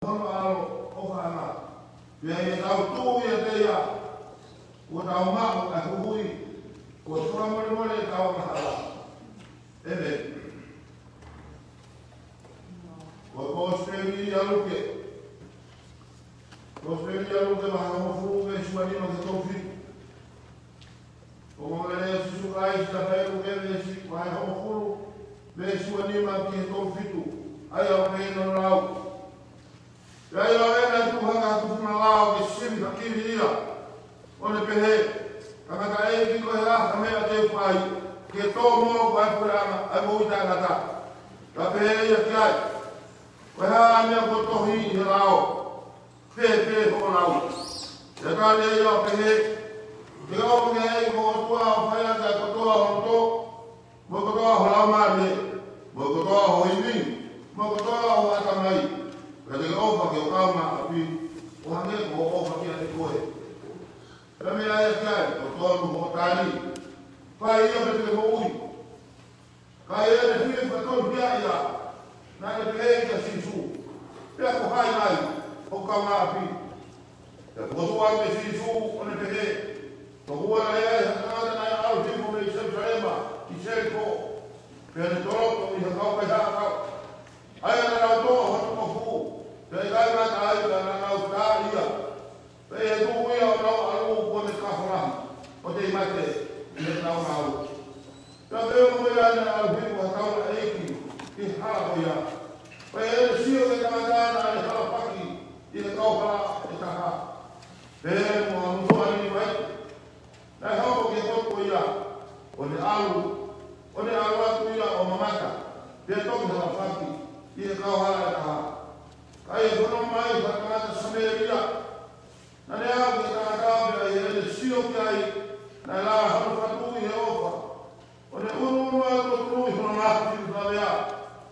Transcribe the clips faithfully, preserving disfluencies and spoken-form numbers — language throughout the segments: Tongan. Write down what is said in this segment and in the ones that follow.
hono ʻAlo ʻofaʻanga. Pea ʻi heʻetau tuʻu ʻiate ia, kuo tau maʻu ʻa e huhuʻi, kuo fakamolemole ʻetau angahala. ʻĒmeni. Ko e Kosipeli ʻa Luke. Kosipeli ʻa Luke vahe hongofulu veesi uanima ki he tolufitu. Ko e ongoongolelei ʻa Sīsū Kalaisi naʻe fai ʻe Luke, veesi vahe hongofulu, veesi uanima ki he tolufitu. ʻA ia ʻoku pehē hono lau: Pea ʻi he ʻaho ʻena naʻe tuʻu hake ha tufunga lao ke sivi ʻaki ia, ʻo ne pehē, Tangataʻeiki, ko e hā ha meʻa te u fai ke tō moʻoku ʻa e puleʻanga ʻa e moʻui taʻengata? Pea pehē ʻe ia ki ai, Ko e hā ʻa e meʻa kuo tohi ʻi he lao? Fēfē hoʻo lau? Pea tali ʻe ia ʻo pehē, Ke ke ʻofa ki he ʻEiki ko ho ʻOtua ʻo fai ʻaki ʻa e kotoa ho loto, mo e kotoa ho laumālie, mo e kotoa ho ivi, mo e kotoa ho ʻatamai. Pea te ke ʻofa ki ho kaungāʻapi ʻo hangē ko hoʻo ʻofa kiate koe. Pea meʻa ʻa ia ki ai, Totonu hoʻo tali. Fai ia pea te ke moʻui. Ka ʻi heʻene fie fakatonuhiaʻi ia, naʻa ne pehē kia Sīsū, Pea ko hai nai hoku kaungāʻapi? Pea fokotuʻu ʻe Sīsū ʻo ne pehē, Tokua naʻe ʻi ai ha tangata naʻe ʻalu hifo mei Selusalema ki Seliko, pea ne toloto ʻi ha kau kaihaʻa kau, ʻa ia naʻa nau toʻo hono kofu, pea ʻikai ngata ai, ka naʻa nau tā ia. Pea ʻi he tuʻu ia ʻo nau ʻalu, kuo ne kafo lahi, ʻo tei mate ʻi heʻenau ngāue. Pea pehē mo ia, naʻe ʻalu hifo ha taulaʻeiki ki he hala ko ia. Pea ʻi heʻene sio ki he tangata, naʻa ne halafaki ʻi he kauhala ʻe taha, pehē mo ha motuʻa Ninivaitu. Naʻe hoko ki he potu ko ia, ʻo ne ʻalu, ʻo ne ʻalu atu ia ʻo mamata, pea toki halafaki ʻi he kauhala ʻe taha. Ka ʻi he fanongo mai ha tangata Samēlia, naʻa ne aʻu ki he tangata, pea ʻi heʻene sio ki ai, naʻe lava hono fatu ʻi he ʻofa, ʻo ne ʻunuʻunu atu ʻo tunu ʻi hono ngaohi ʻo pehē,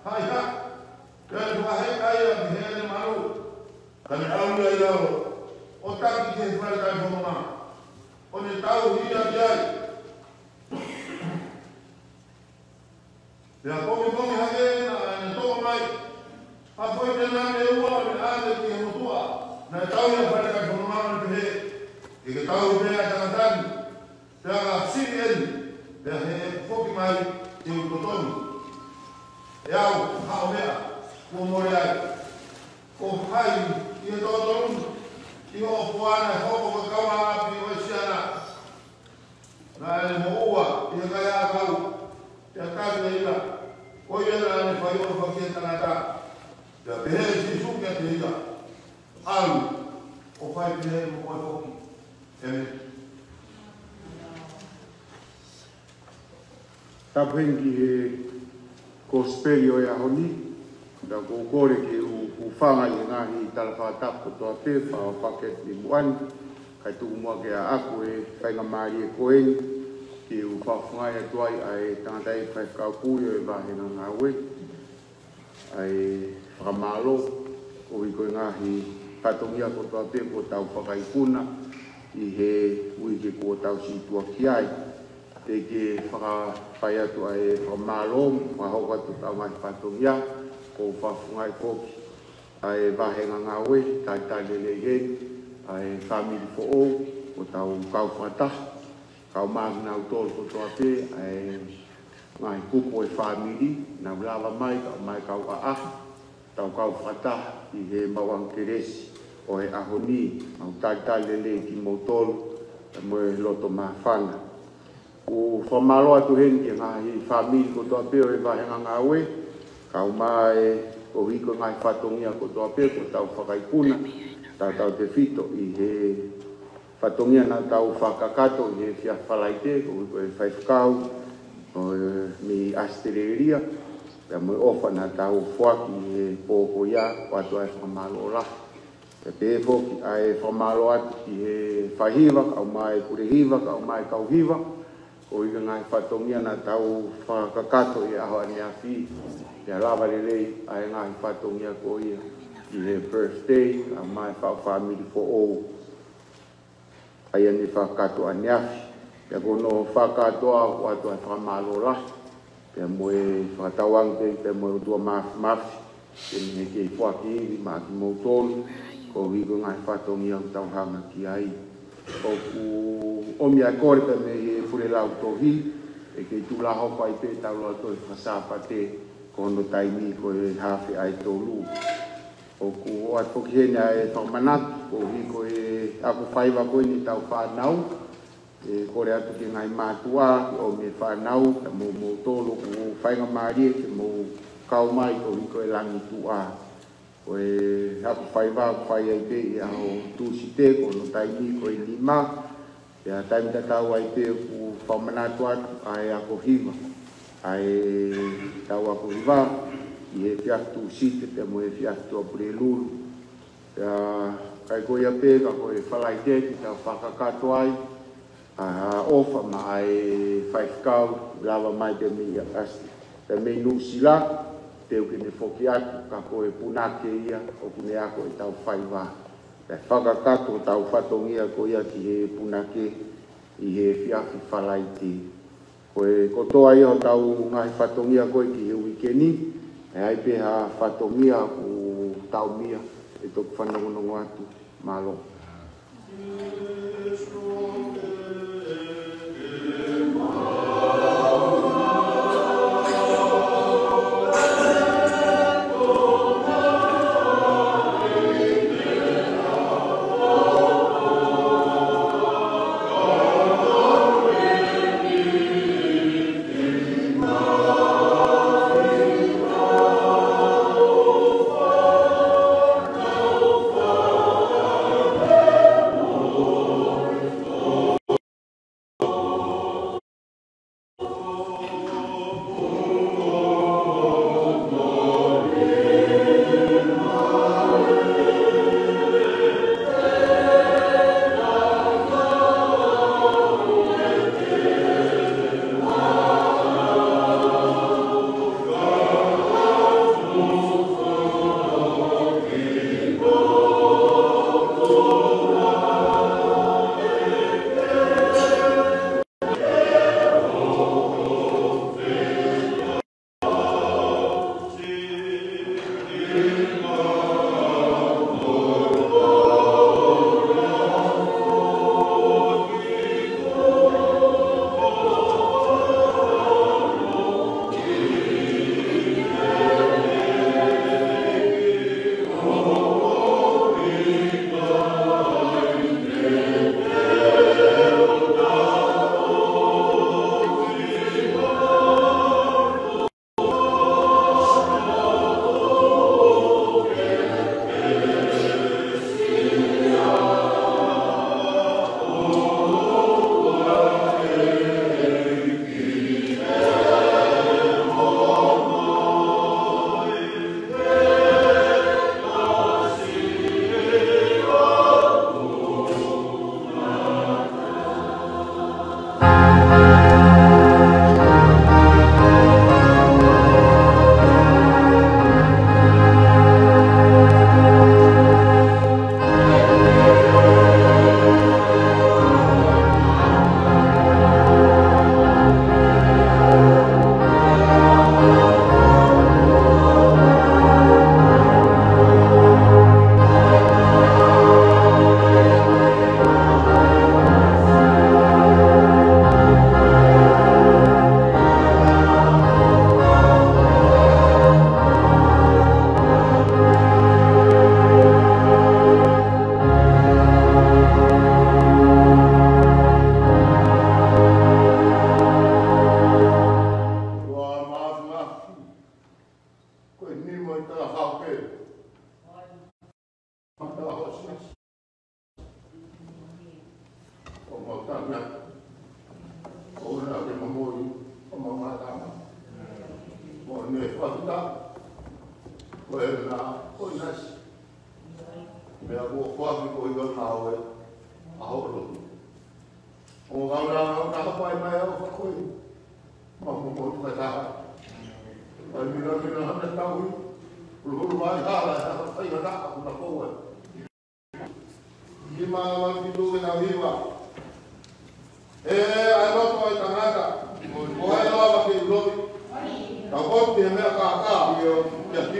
Haʻihaʻi. Pea ne fakaheka ia ki heʻene manu, ka ne ʻalu ia ʻo taki ki he fale talifononga, ʻo ne tauhi ia ki ai. Pea pongipongi hake, naʻa ne toʻo mai ha foʻi tenane ʻe ua, ʻo ne ʻave ki he motuʻa naʻe tauhi ʻa e fale talifononga, ʻo ne pehē, Ke ke tauhi pē ʻa e tangata ni, pea ka sivi eni, pea ʻi heʻeku foki mai te u totongi ʻe au ha ʻomeʻa kuo mole ai. Ko hai ʻi he toko tolu ni ʻi hoʻo puana ʻe hoko ko e kaungāʻapi ʻo e siana? Naʻa ne moʻua ʻi he kaihaʻa kau, pea tali ʻe ia, ko ia naʻa ne fai ʻofa ki he tangata. Pea pehē ʻe Sīsū kiate ia, ʻAlu ʻo fai pehē mo koe foki. ʻĒmeni. Tapu heni ki he Kosipeli ʻo e ʻaho ni, pea ʻoku ou kole ke u hūfanga ʻi he ngaahi tala fakatapu kotoa pē, fai ʻo paketi ni muʻa ni, kae tuku muʻa ke ʻaʻaku e faingamālie ko eni, ke u fakafofongaʻi atu ai ʻa e tangataʻeiki faifekau pule ʻo e vāhenga ngāue, ʻa e fakamālō, koeʻuhi ko e ngaahi fatongia kotoa pē kuo tau fakaikuna ʻi he uike kuo tau situʻa ki ai. Te u fakafai atu ʻa e fakamālō, fakahoko atu ʻetau ngaahi fatongia, ʻoku ou fakafofongaʻi foki ʻa e vāhenga ngāue, talitali lelei heni, ʻa e fāmili foʻou, kuo tau kau fakataha, kau māfana ʻaupito kotoa pē, ʻa e ngaahi kupu ʻo e fāmili, naʻa nau lava mai, kau mai kau ʻaʻahi, tau kau fakataha ʻi he maʻuʻanga kelesi ʻo e ʻaho ni, mau talitali lelei kimoutolu, mo e loto māfana. ʻOku ou fakamālō atu heni ki he ngaahi fāmili kotoa pē ʻo e vāhenga ngāue, kau mai koeʻuhi ko e ngaahi fatongia kotoa pē kuo tau fakaikuna, tautautefito ʻi he fatongia naʻa tau fakakakato ʻi he efiafi Falaite, koeʻuhi ko e faifekau ʻo e mei ʻAositelēlia, pea mo e ʻofa naʻa tau foaki ʻi he pō ko ia, ʻoatu ʻa e fakamālō lahi. Pea pehē foki ʻa e fakamālō atu ki he faihiva, kau mai pule hiva, kau mai kau hiva, koeʻuhi ko e ngaahi fatongia naʻa tau fakakakato ʻi he ʻaho ʻaneafi, pea lava lelei ʻa e ngaahi fatongia ko ia ʻi he birthday, kau mai faʻu fāmili foʻou ʻa ia naʻe fakakakato ʻaneafi. Pea ko hono fakakātoa ʻoku ʻoatu ʻa e fakamālō lahi, pea mo e fakatauange pē, pea mo e ʻOtua Māfimafi, ke ne kei foaki ivi maʻa kimoutolu, koeʻuhi ko e ngaahi fatongia ʻoku tau hanga ki ai. ʻOku ʻomi ʻa e kole pē mei he Pule Lautohi, ʻe kei tuʻu lā hoko ai pē ʻetau Lautohi Fakasāpate, ko hono taimi ko e haafe ʻa e tolu. ʻOku ʻoatu foki heni ʻa e fakamanatu, koeʻuhi ko e ako faiva ko eni ʻetau fānau, ʻe kole atu ki he ngaahi mātuʻa, ke ʻomi e fānau, kia moutolu ʻoku faingamālie ke mou kau mai koeʻuhi ko e langi tuʻa. Ko e ako faiva ʻoku fai ai pē ʻi he ʻaho Tūsite, ko hono taimi ko e nima, pea taimi tatau ai pē ʻoku fakamanatu atu ʻa e ako hiva, ʻa ʻetau ako hiva, ʻi he efiafi Tūsite pea mo e efiafi Tuʻapulelulu. Pea ʻikai ko ia pē ka ko e Falaite te tau fakakakato ai ʻa e ʻofa maʻa e faifekau, lava mai pē mei ʻAsi, pē mei Nuʻusila, teu ke ne foki atu, ka ko e punake ia ʻoku ne ako ʻetau faiva. Pea fakakakato ʻetau fatongia ko ia ki he punake ʻi he efiafi Falaite. Ko e kotoa ia ʻo ʻetau ngaahi fatongia ko ē ki he uike ni, ʻe ʻi ai pē ha fatongia ʻoku tau meʻa, ʻe toki fanongonongo atu. Mālō. Ko e nima ʻi he talafau pē. Matala hosi. ʻO mau tana. ʻO na ke mamoi. ʻO mau matama. ʻO ne fatuta. Ko e na, ko e nasi. Meʻa kuo foaki ko ia na ʻo e. ʻAho lotu. ʻO kau na, kau na hapai mai au fakoi. Ma mo mo tu kata. Ai mira mira hana tau. Hulu hulu mai hala, hala fai hana aku na koe. Lima ma fitu ke na hiva. E, ai loto ai tangata. Ko ai loa ke ulomi. Ka kote meʻa kākā. Ia ki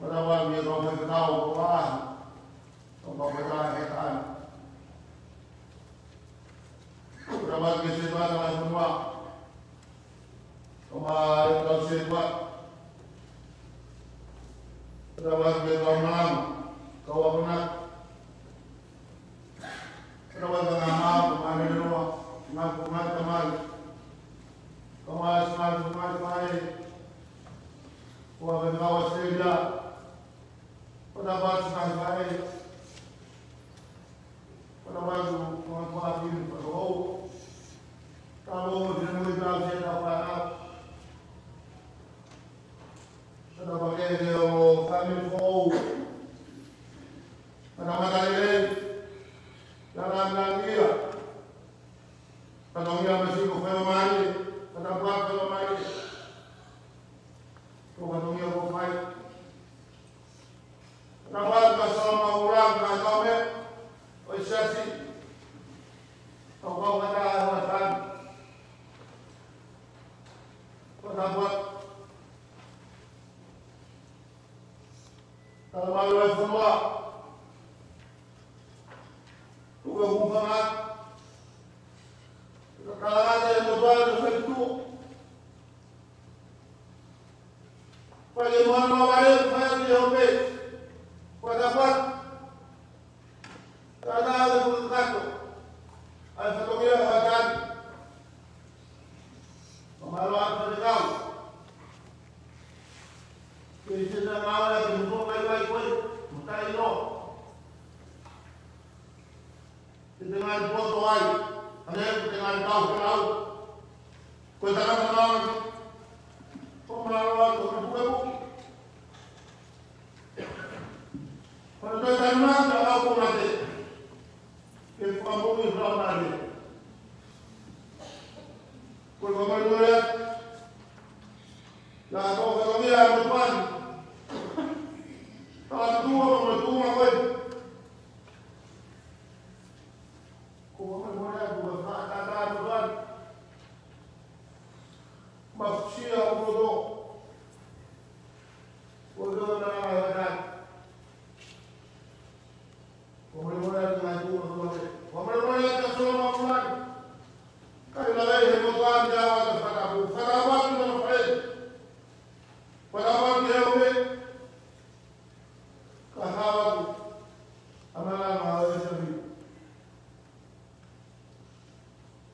Ko e ʻuhinga ia ʻoku ou fekau ko e ʻaho, ʻoku ou fekau he taimi. Ko e ʻuhinga ia ke se mata la tua. Tau atu ke tau malanga, kau akonaki. Tau atu ke ngāue, ko e ngaahi lelei, ngaahi, ko e ngaahi tamai. Kau ai, ngaahi, ko e ngaahi faʻē. Ko e ngaahi kau Australia. Ko e ngaahi faʻē. Ko e ngaahi, ko e ngaahi faʻē, ko e ngaahi. Tau ō, te nui tau se tau fānau. Tau pake ke o kami ko. Tau matalelei. Tau langilangiʻia. Tau ngia masi ko fai mai. Tau pake fai mai. Ko tau ngia ko fai. Tau pake ka solo ma ura ka tau me. ʻO e siasi. Tau kau kata e hoa tani. Ko tau pake. Tau malu e fonua. Tuku e hūfanga. Ka kalanga e motuʻa e feituʻu. Fai e moana vale, fai e ope. Ko tau pake. Tau lau e fuʻu kato. ʻA e fatongia ʻo e tani. Mālō ʻaupito e kau. Ke ʻi ai ha ngāue ʻa e motuʻa vaivai ko ē, mo taʻeʻiloa. Ke te ngaahi poto ai, ʻa ē ke te ngaahi kau ke lau. Ko e tangata mālō. Ko mālō ʻaupito e pukepuke. Ko e tangata mālō, ʻa e kau ko mate. Ke fakamoʻui fakamoʻui. Ko e fakamoʻui atu. Naʻa tau fatongia ʻa e motuʻa ni. Tau tuʻu ʻo mo tuʻu ma koe. Ko e fakamoʻui atu, ko e fakatātā ʻa e motuʻa ni. Mafusia ʻo koto. Ko e tau na ʻa e tau. Ko e motuʻa ni, ko e tau atu. Ko e motuʻa ni, ka solo ma motuʻa ni. Ka ʻi lava he motuʻa ni ʻa e fatapu, fatapu atu na fai. Fatapu atu he ope. Ka hava atu. ʻA e malanga ʻo e siasi.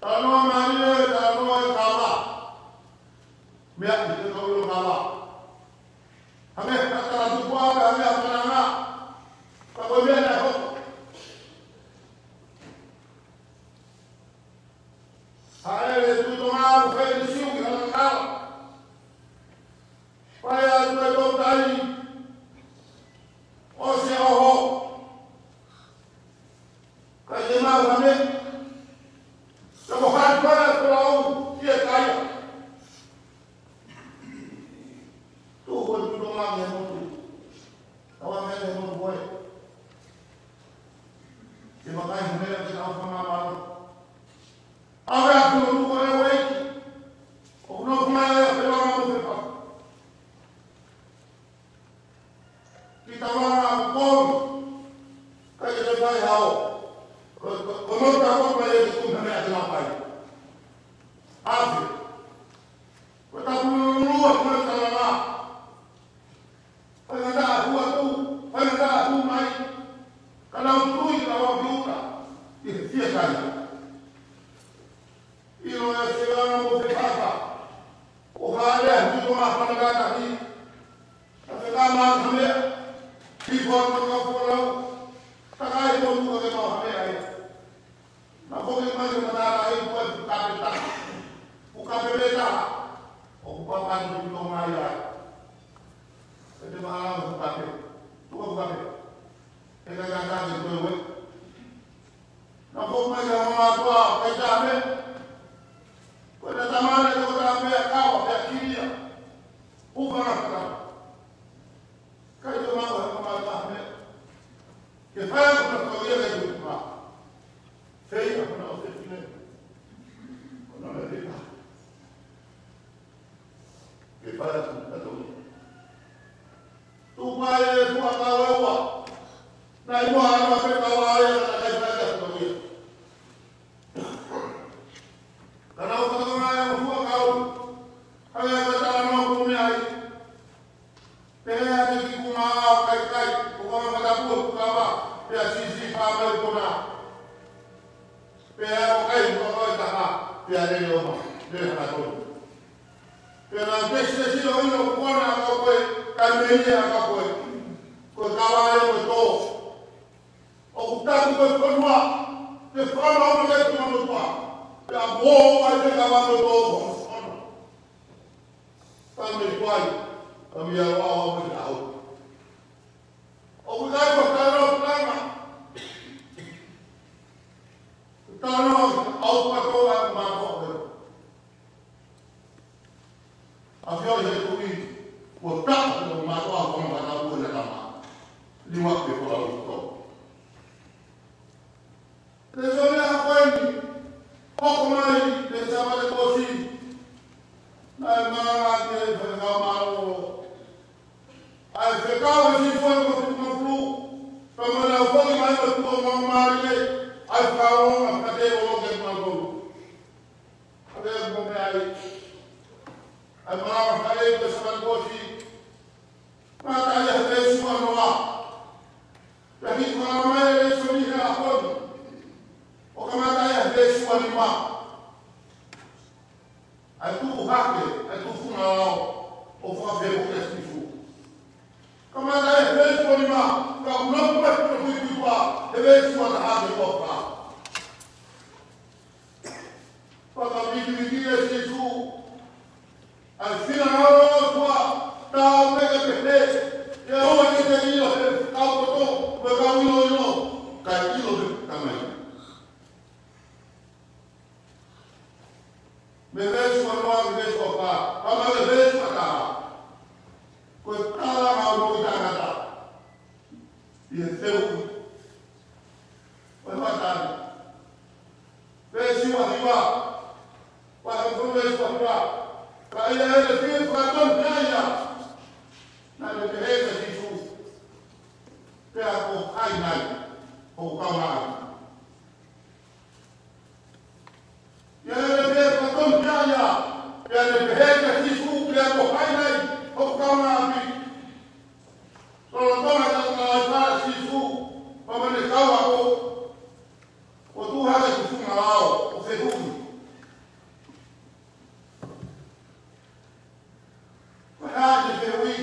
Talanoa mālie, talanoa e kava. Meʻa ʻi he kau ʻilo kava. Hangē ha talatupuʻa, hangē ha pananga. Ka ko e meʻa naʻe hoko. Haʻele Tuʻi Tonga ʻo fai e siu ki Halakalaua. Fai atu e tōtai. ʻOsi e ʻaho. Ka ʻi ai ha meʻa. Ka ko hai koe ko lau ki he kaia. Tuʻu ko e Tuʻi Tonga he motu. Tau ame he motu ko ē. Ke vakai ha meʻa ke tau fakamālō. ʻAve atu ʻo tuku e ueiki. ʻO nofo mai e fela mo te pa. Ki tau anga ko. Ka ke te fai hao. Ko, ko, ko no ta ko mai e tuku na meʻa te na fai. ʻAve. Ko tapu lulua ko e talanga. Faingataʻa hū atu, faingataʻa hū mai. Ka nau tui ka wau ki uta. ʻI he fia kai. ʻIlo e fela mo te papa. ʻO hale a hū to ma fana kata hi. Ka fekama ka meʻa. Ki fua ma ka fua lau. Ka kai mo nuka ke mau ha meʻa e. Na foki mai ke manara ai ko e pukape taha. Pukape taha. ʻO pukape atu ki Tonga ia. E te mahala pukape. Tuka pukape. E ka ka ka ke toe ue. Na foki mai ke mama tua ke tape. Ko e tamana ko tape a kawa ke kilia. Upa na ka. Kai tō mau he mama taha meʻa. Ke fai ko na tau ia ke tuku mā. Fei a ko na o te fine. Ko na me te ka. Ke fai ko na tau ia. Tuku ai e fua kau e ua. Naʻe ua ana ke kau ai a ka kai fai ka tau ia. Ka nau ka tau ai a fua kau. Ai a ka tau anō kumi ai. Pea te ki kuma au Pea sisi pā mai kona. Pea ko kai ko ko taha. Pea lele oma. Lele hana tonu. Pea na ke sisi o ino kona ko koe. Ka meni a ka koe. Ko ka wale ko tō. ʻOku taku ko e fonua. Ke whakamaʻu ke tuma motua. Pea mō ai te ka wale tō. Pea me kuai. Pea me au au au me au. ʻOku ʻikai ko e talanoa. Talanoa ʻaupito ʻa e mātuʻa. ʻAfio he kui. Kuo taʻu ko mātuʻa ko mātuʻa ko e tama. Lima ke kora uto. Te sole a koeni. Hoko mai, te Sāpate kuo ʻosi. Naʻe malanga ke fai ka malo. ʻAi fekau e Sīsū ʻi he kofutungofulu. Pea mo e lau foki mai ko e tuʻu ʻo māmālie. ʻAi fekau ʻo ngā kate ʻo ke mākolu. ʻAi e mo me ai. ʻAi malanga fai e Sāpate kuo ʻosi. Kamata ia he veesi uanoa. Pea hiki mai e lēsoni he ʻaho ni. ʻO kamata ia he veesi uanima. ʻAi tuʻu hake, ʻai tuʻu funga lao, ʻo fakafehuʻi ʻa Sīsū. Kamata ia he veesi uanima, ka ʻoku nau patu no kui kui pa, he veesi uataha ki he uafā. Fakavīkiviki ʻe Sīsū, ʻa e finangalo ʻo e ʻOtua, tā me ka pehē, ke ʻoua ke te ʻilo he kau koto, mo e kau ʻiloʻilo, kae ʻilo he tamai. Mei he veesi uanoa ki he veesi uafā, pea mo e veesi uataha. Ko e talanga ʻo e moʻui taʻengata. ʻI he fehuʻi. ʻO e matani. Veesi uahiva. Vahe hongofulu veesi uahiva. Ka ʻi heʻene fie fakatonutonu ia. Naʻa ne pehē kia Sīsū. Pea ko hai nai. Hoku kaungāʻapi. ʻI heʻene fie fakatonutonu ia, pea ne pehē kia Sīsū, pea ko hai nai, hoku kaungāʻapi. Lolotonga ʻene ʻalu ʻo fai ʻa Sīsū, pea mo ʻene kau ako, ʻo tuʻu hake ki he funga lao, ʻo fehuʻi. Ko e hā e fehuʻi?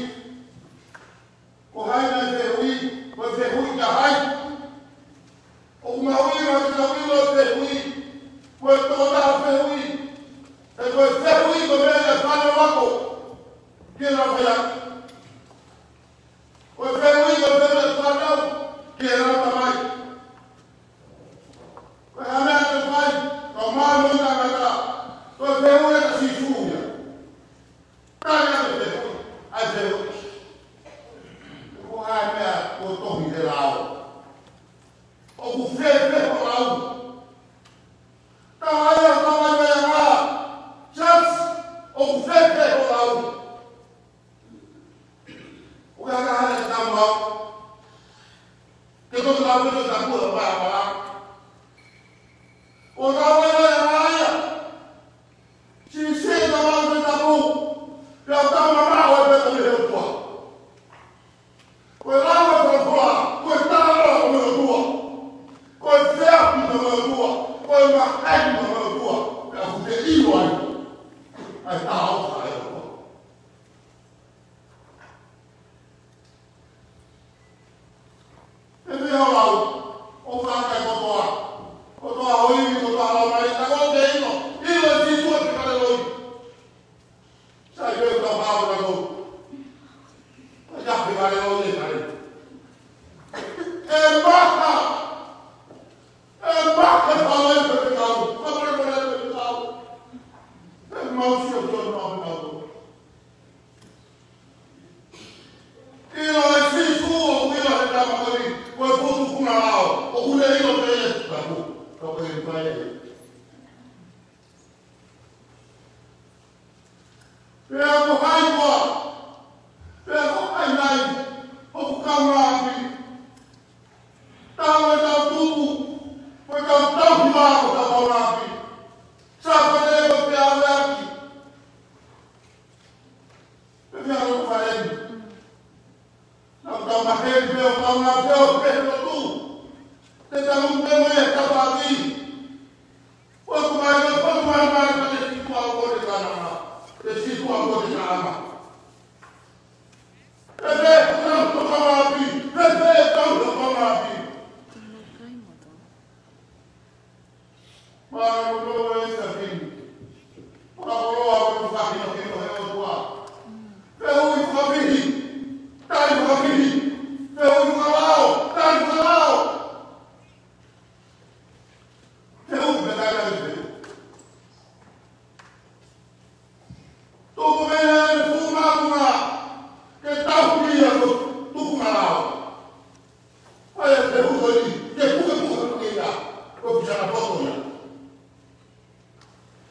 Ko hai nai fehuʻi? Ko e fehuʻi kia hai? ʻOku mahuʻinga ke tau ʻilo e fehuʻi. Ko e tokotaha fehuʻi. He ko e fehuʻi ko e meʻa ʻa e fānau ako. Ke nau fai ʻaki. Ko e fehuʻi ko e meʻa ʻa e fānau. Ke nau tamai. Ko e hā e meʻa te u fai, ka u maʻu e moʻui taʻengata? Ko e fehuʻi ʻa Sīsū ia. Tali ʻa e fehuʻi, ʻa e fehuʻi. Ko e hā e meʻa kuo tohi he lao? ʻOku fēfē hoʻo lau? Ka ai ʻa tama mai ʻa ngā, just, ʻoku fēfē hoʻo lau? ʻOku ʻikai ha taha te tau maʻu. Ke toki lau pē ke tau kua ʻo pā pā. ʻO tau ʻai ʻa ia. Sisi tau lau ke tau. Pea tau mamaʻo ai pē ka mei he ʻOtua. Ko e lau ʻa e folofola, ko e talanoa mo e ʻOtua. Ko e feapi mo e ʻOtua. Ko e maheni mo e ʻOtua. Pea ʻoku te ʻilo ai. ʻAi tau ʻa e ʻOtua. He meʻa ʻo lau, ʻo fakakotoa. Kotoa ʻo ivi, kotoa ʻo lau mai, ka ko ke ʻilo, ʻilo e Sīsū ʻe fekale loi. Sai pē ʻoku tau pau na ko. Ka ia fekale loi e kale. ʻE maha! ʻE maha e fale pe kau, ka mole mole pe kau. ʻE mau sio tonu mau pe kau. ʻIlo e Sīsū ʻoku ʻilo he tama ko eni, ko e putu funga lao, ʻoku ne ʻilo pē ia tapu, ka ko e fai e. Pea ko hai koā, pea ko hai nai, hoku kaungāʻapi. Tau e tau tupu, ko e tau tau hiva ko e tau kaungāʻapi. Sāpate ko e feʻauaki. Pea ko e fai eni. Naʻa tau maheni pē ʻo tau ngā pē ʻo pē ʻo tū. Te tau ume mai e tapaʻaki. Ko e kumai, ko e kumai mai, ko e situa ko e kananga. Ko e situa ko e kananga. Ke te tau toka mapi, ke te tau toka mapi. Mālō e Sāpini. Fakakoloa ko e fakahinohino he ʻOtua. Fehuʻi fakafihi, tali fakafihi. Fehuʻi fakalao, tali fakalao. Fehuʻi pē, tali pē. Tuku mei he fuʻu mākuna, ke tau pia ko tuku malao. ʻAi e fehuʻi ko eni, ke pukepuke ko ia, ko e pisana poto ia.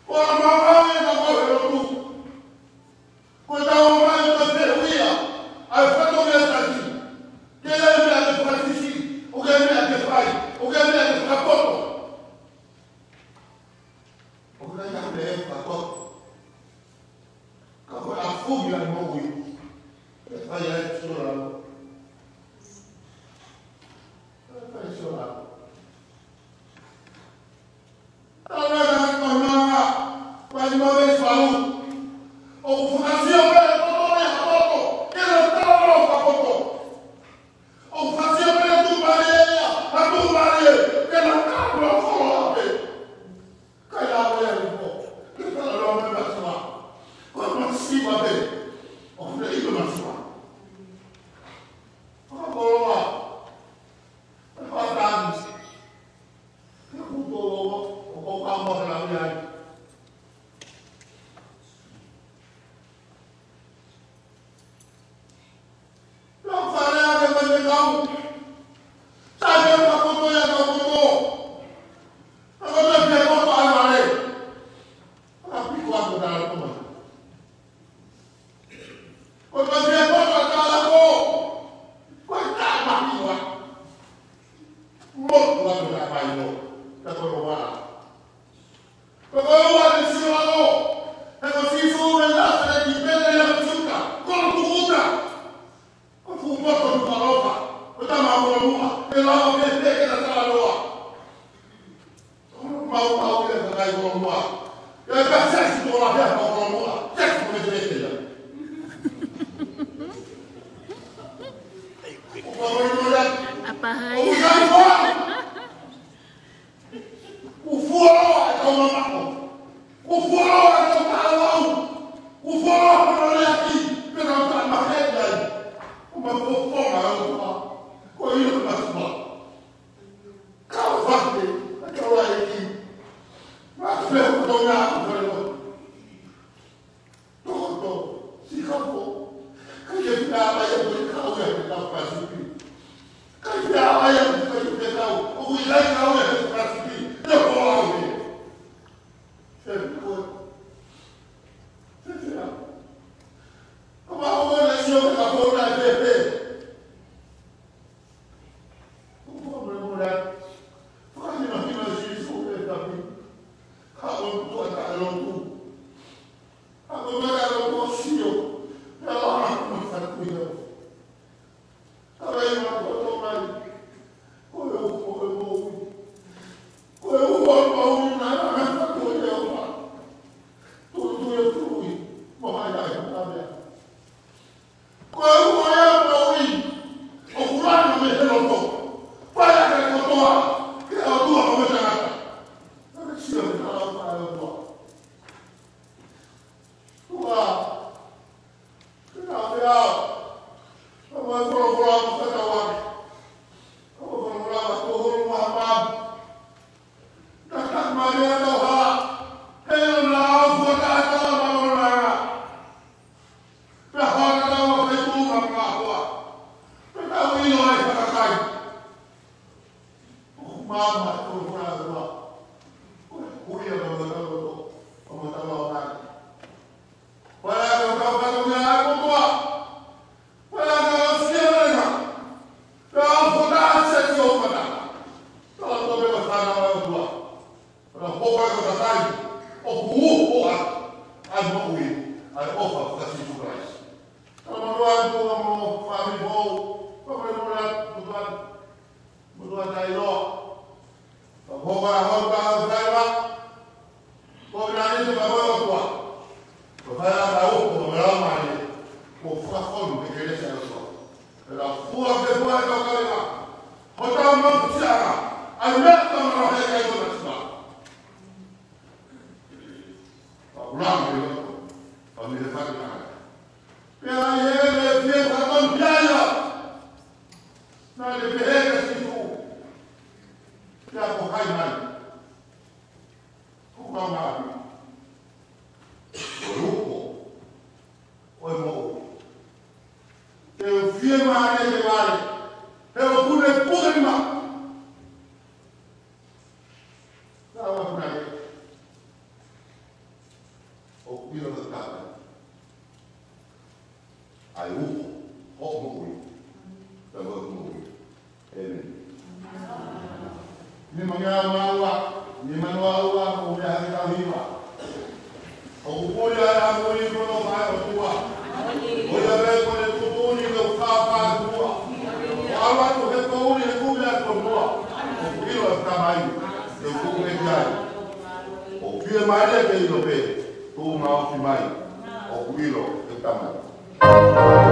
Ko e maumau e ka ko e lotu. Ko e tau mai ko e fehuʻi ia, ʻa e fatongia taki. Ke ʻi ai e meʻa ke fakasisi, ʻoku ʻi ai e meʻa ke fai, ʻoku ʻi ai e meʻa ke fakapoto. ʻOku ʻikai ke meʻa ke fakapoto. Ka ko e afu ia e moʻui. ʻE fai ai e sio lalo. ʻE fai sio lalo. Tala na ko nanga, ko e nima veesi valu. ʻOku fakasio pē e poto ia ha poto, ke ne tala ʻo fakapoto. ʻOku fakasio pē e tuʻumālie ia ha tuʻumālie, ke ne tala ʻo foloa pē. Kai la ko ia i po. Ke tala ʻo me masiva. Ko e masiva pē. ʻOku ne ʻilo masiva. Fakakoloa. Fakatani. Ke kuto o, o ko ka mo la ia. Pea fale ake mai me kau. Sai ke fakapoto ia ka poto. Ka poto pea poto ai vale. Ka piko atu ka poto mai. Ko e pea poto ka poto. Ko e taʻemahiua. Motu atu ka paino. Ka koro wala. Ko e ua ni sio lalo, he ko Sīsū mei Nāsaleti, Petelihema ʻo Siuta, ko e tukuta. Ko e fuʻu poto ʻoku ʻaloʻofa, ko e tama ʻoku ʻaloʻofa, ʻe lava pē pē ke na talaloa. Ko e mau mau ia ka kai ko mua. Ia ka sesi ko la hea ko mua, sesi ko mete mete ia. Ko e mau mau ia. ʻApahai. Ko e mau mau ia. Kuo fuoloa e kau mamako. Kuo fuoloa e kau taʻelau. Kuo fuoloa hono leaki, pea kau taʻemakeʻi ai. Ko e mafofonga ʻa e ʻOtua. Ko e ʻilo masiva. Kau fake, ʻa e kau laiki. Mate pea ko tonga ʻa e kau fale lotu. Toto, sikafo. Kai ke pea ʻai ʻa e kau ia he kau fakasipi. Kai pea ʻai ʻa e kau ia he kau. ʻOku ʻikai kau ia he fakasipi. Ia ko au ia. Fēfē koe. Fēfē au. Ka ma o le sio ka ko na fēfē. Ko ko mo le mo le. Fakahinohino Sīsū e kapi. Ka ko tua ka lotu. Ako mara lo ko sio, na la ma ma fatu ia. Ka la ia ma ko to mai, ko e u ko e moʻui. Ko e u ko e moʻui na na na fatu ia o ma. Tu tu ia tu i, mo hai ai na mea. Ko e u ko e moʻui, ʻoku langa mei he loto. Fai ake kotoa, ke ʻOtua mo e tangata. Ka ke sio ke tala ʻo fai ʻOtua. Ua. Ke na te ao. Ka ua folofola mo kata ua. Ka ua folofola mo kohoro mo hapa. Ka ka mare ata ua. He na au fata ata ma ona. Ka hana na ua fai tu ma ka ua. Ka ka ui no ai ka kai. ʻOku māmā e folofola ʻa e ʻOtua. Ko e kuia ka mata loto, ka mata lao nai. Pea ka ka ka ka ka kotoa. Pea ka ka fia rena. Ka fota se tio mata. Ka la tobe ka fana ʻa e ʻOtua. Ka la poka ka ka kai. ʻOku uho atu. ʻA e moʻui. ʻA e ʻofa ka Sīsū Kalaisi. Ka la manoa atu ka mo fāmili fou. Ka mo le mo le atu. Motuʻa taʻeʻiloa. Ko e hau ka fai ma, ko e nani te ma ko e ʻOtua. Ko e fai a ka uko, ko e lau mai, ko e fakafonu ke kelesi ʻa e ʻOtua. Pea fua ke fua e kau kale ma. Ko e tau mau tiara, ʻa e meʻa tau mau he kai ko e tua. Ka ʻulangi ke loto, ka mi he fai ka. Pea ʻi he le fie ka kon piaia. Naʻe pehē ʻe Sīsū, pea ko hai mai. Ko ka mai. Ko e uko. ʻO e moʻui. Te u fiemālie ke vale. He ʻoku ne puke ma. Ka ua kuna e. ʻOku ʻilo ʻe he Tamai ʻa e uko, hoʻo moʻui, pea mo hoku moʻui. ʻĒmeni. Nima ngā maua, nima noa ua, ʻo mea hake tau hiva. ʻOku puli ʻa e ʻamui ko hono fai ʻOtua. ʻOku ʻi ai pē ko ʻene tuʻutuʻuni ke u fāfā ʻOtua. ʻO ʻalu atu he poʻuli he kumi ʻa e fonua. ʻOku ʻilo ʻe he Tamai, te u tuʻu ki ai. ʻOku fiemālie ke ʻilo pē, tuʻu maʻu mai, ʻoku ʻilo ʻe he Tamai.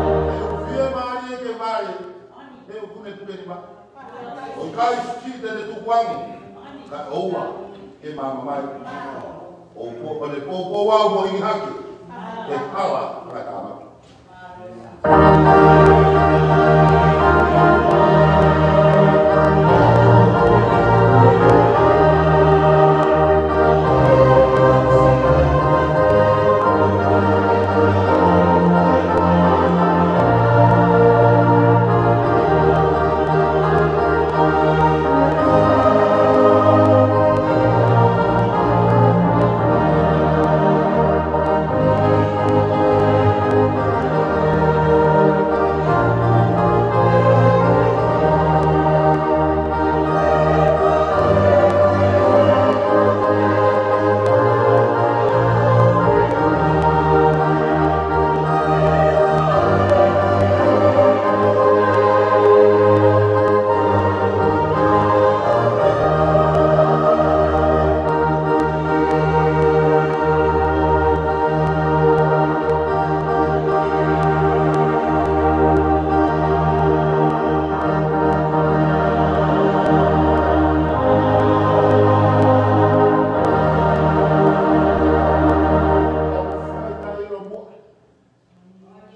Fiemālie ke vale, he ʻoku ne puke ma. ʻOku ʻikai siki te ne tukuange, ka ʻoua ke maama mai. ʻOku pō, ʻoku ne pōpō au mo ʻi hake, he hala ʻa e tama.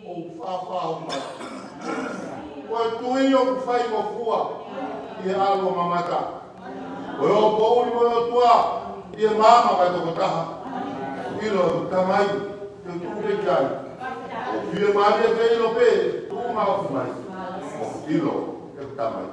ʻOku fāfā hoku mata. Ko e tui ʻoku faingofua ʻi he ʻalu ʻo mamata. Ko e ō poʻuli mo e ʻOtua ʻi he maama ʻa e tokotaha. ʻIlo ʻe he Tamai, te u tuʻu pē ki ai. ʻOku fiemālie ke ʻilo pē, tuʻu maʻu mai. ʻOku ʻilo ʻe he Tamai.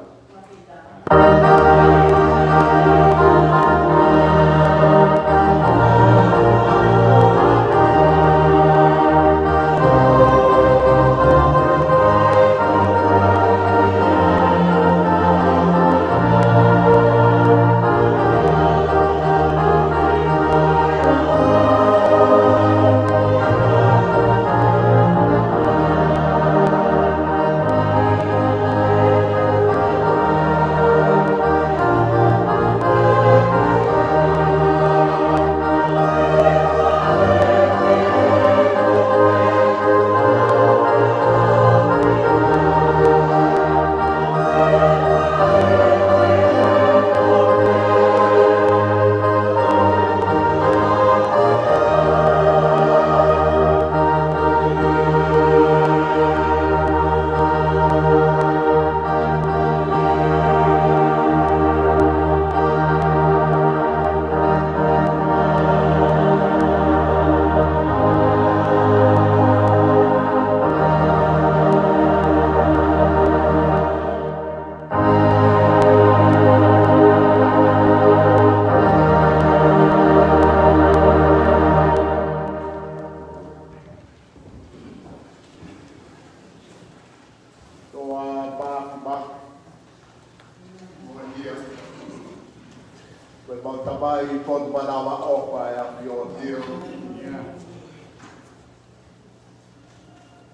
Mau Tamai, ko e manavaʻofa ʻa e ʻAfiona.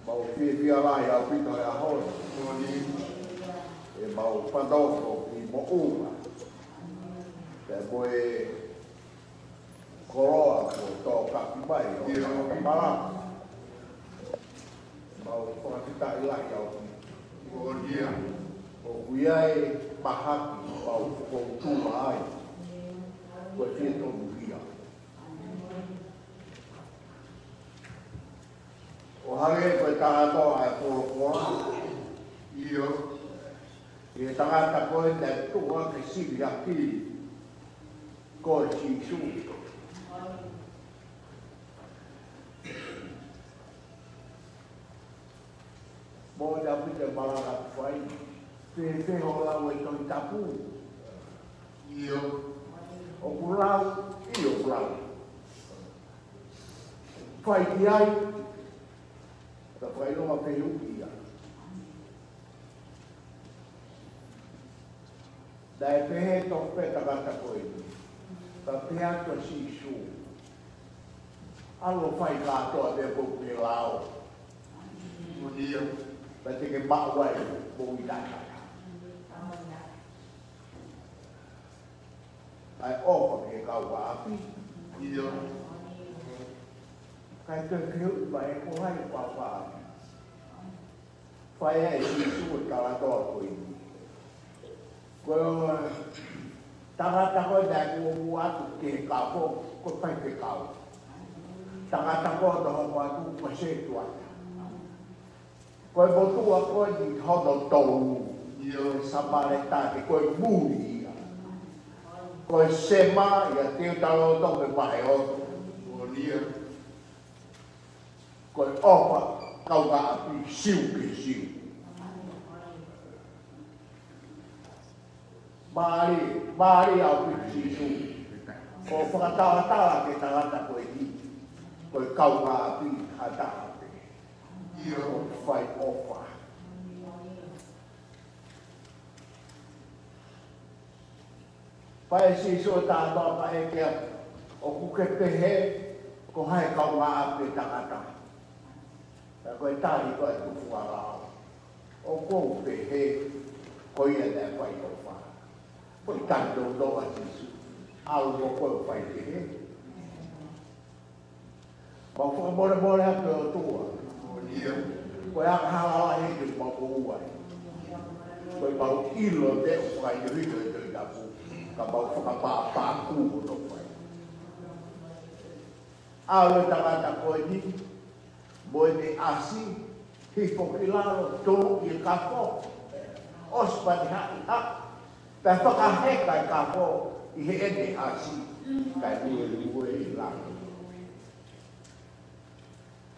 Mau fiefia lahi ʻaupito he ʻaho ni, ʻemau fanongo ki he moʻunga, pea mo e koloa kuo tōkafi mai ʻo e malanga. Mau fakafetaʻi lahi ʻaupito. ʻOku ʻi ai e mahaki ʻoku mau fokotuʻu ai, ko e fie tomuhia. ʻO hangē ko e talanoa ʻa e folofola, ʻio, ʻi he tangata ko ē naʻe tuʻu hake sivi hake, ko Sīsū. Mo e ʻaupito e malanga ʻoku fai, fēfē hoʻo lau e Tohi Tapu? ʻIo. ʻOku lau? ʻIo, ʻoku lau. Fai ki ai? Ka fai loa fehuʻia. Naʻe pehē tofu pē tangata ko eni. Ka pehē atu ʻa Sīsū, ʻalu ʻo fai kātoa pē ko e lao. Mo ia, pea te ke maʻu ai moʻui taʻengata. ʻA e ʻofa ki he kaungāʻapi. ʻIo. Kae toe fehuʻi mai ko hai e kaungāʻapi. Fai ʻe Sīsū e talanoa ko eni. Ko e tangata ko ē naʻe muʻomuʻa atu ki he kafo, ko e faifekau. Tangata ko ē naʻe hoko atu ko e setuata. Ko e motuʻa ko eni hono tolu, ʻio, Samēlia, ko e muli ia. Ko e Sema, ʻiate u talo to me mahe o. Ko ia. Ko e ʻofa kaungāʻapi, Siu ki he Siu. Mālie, mālie ʻaupito Sīsū. ʻO fakatalatala ki he tangata ko eni, ko e kaungāʻapi ha taha pē. ʻIo, fai ʻofa. Fai ʻe Sīsū e talanoa pea ʻeke atu, ʻoku ke pehē ko hai e kaungāʻapi e tangata? Pea ko e tali ko ē ʻa e tufunga lao, ʻoku ou pehē ko ia naʻe fai ʻofa. Ko e tali toutou ʻa Sīsū, ʻalu mo koe ʻo fai pehē. Mau fakamolemole atu ki he ʻOtua. Ko e angahala lahi ʻoku mau moʻua ai. Ko ʻemau ʻilo te u fai ʻi he Tohi Tapu, ka mau fakapāpākū hono fai. ʻAlu e tangata ko eni mo ʻene ʻasi, hifo ki lalo, tonu ʻi he kafo, ʻosi pea ne haʻihaʻi, pea fakaheka e kafo ʻi heʻene ʻasi, kae muimui ʻi lalo.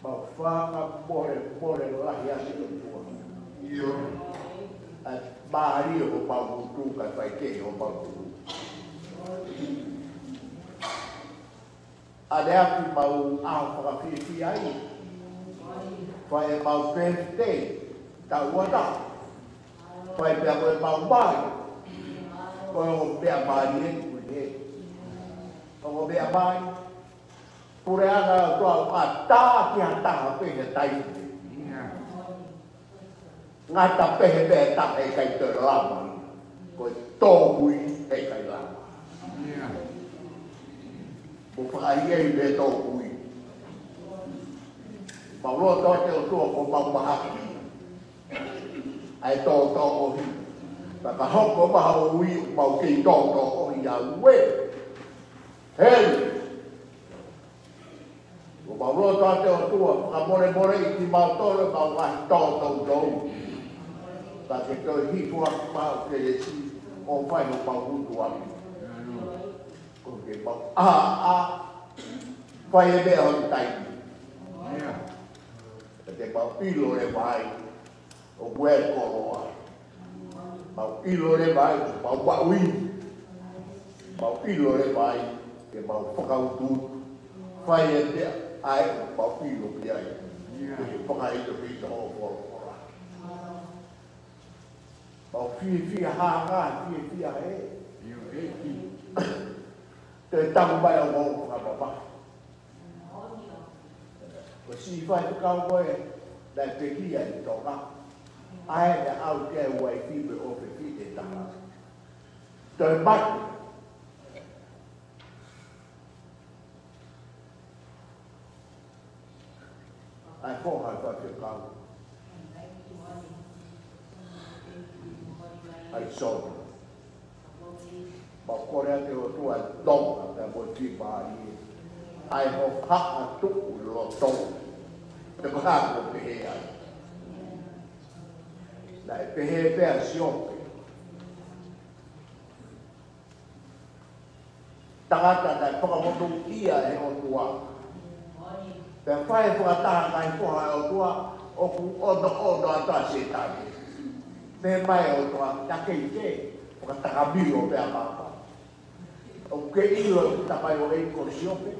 Mau fakamolemole lahi atu ki he ʻOtua. ʻIo. ʻA e mālie homau ngutu kae faikehe homau tuʻu. ʻAneafi mau ʻaho fakafiefia ai. Fai ʻemau birthday, taʻu ua taha. Fai pea ko ʻemau mali. Ko e ongo meʻa mālie ʻoku ʻi hē. Ongo meʻa mālie. Puleʻanga ʻo e ʻOtua ʻoku ʻatā ki ha taha pē he taimi. Ngata pē he meʻa ʻe taha ʻe ʻikai toe lava. Ko e tō hui ʻe ʻikai lava. Mo fakaʻehiʻehi mei he tō hui. Mau loto atu ki he ʻOtua ko homau mahaki ʻa e tōtōʻohi. Pea ka hoko mai ha ui ʻoku mau kei tōtōʻohi ʻa ue. Hei! Ko mau loto atu ki he ʻOtua, fakamolemoleʻi kimautolu ʻemau ngaahi tōtōtō. Pea ke toe hifo ʻa homau kelesi ʻo fai homau ngutu ʻaki. Ko ke mau ʻā, ʻā, fai e meʻa hono taimi. Pea te mau ʻilo leva ai ʻoku ʻi ai e koloa. Mau ʻilo leva ai, mau maʻu ʻi. Mau ʻilo leva ai, ke mau fakautuutu. Fai e meʻa ʻa ē ʻoku mau ʻilo ki ai. Ke fakaʻitoʻito hoʻo folofola. Mau fiefia hanga, fiefia ē. ʻIo, ʻEiki. Toe tau mai ʻo ngou ka papa. Ko e siʻi faifekau ko ē naʻe pekia ʻi Tonga. ʻA ē naʻe ʻalu ki ai e uaifi mo e ʻofefine ʻi he taha. Toe mate. ʻA e foha ʻo e faifekau. ʻAi sō. Mau kole atu ki he ʻOtua ʻe Tonga, pea mo e fimaʻi. ʻAi hoʻo haʻa tuʻu loto. Te ko hā ko pehē ai. Naʻe pehē pē ʻa Siope. Tangata naʻe fakamonūʻia ʻe he ʻOtua. Pea fai fakataha ngaahi foha ʻa e ʻOtua, ʻoku ʻonoʻono atu ʻa Sētane. Pehē mai ʻOtua, naʻa ke ʻi ke, fakatakamilo pea mapa. ʻOku ke ʻilo ʻe he tamai ʻo e ko Siope,